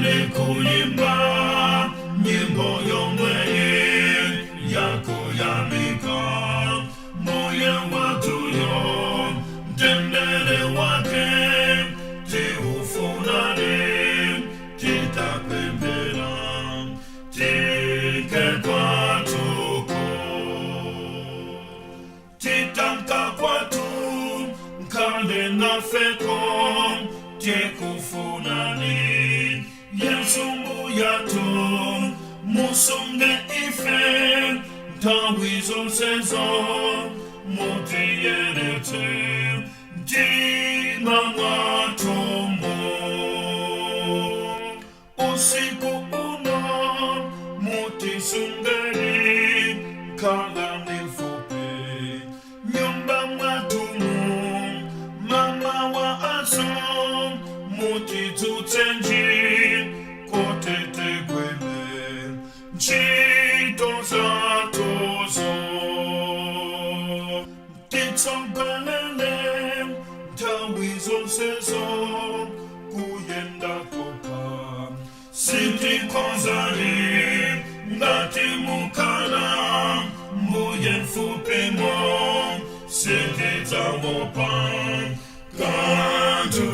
Tili kuimba nyimbo yomweyi yakuyamika Mbuye watuyo, mtendere wake tiufunani, titapemphera tifike kwatuko. Titanka kwatu, mukhale nafeko, tikufunani Yesu mbuyatu, musunge ife nthawi zonsezo, mutiyeretse mtima mwatumo. Usiku uno mutisungeni, khalani mfupi nyumba mwatumu, mamawanso mutidzutsenji kuti tigwire ntchito zathuzo. Titsogolele nthawi zonsezo, kuyenda tokha sitikhozani, ngati mukhala mbuye mfupimo, sitidzaopa kanthu.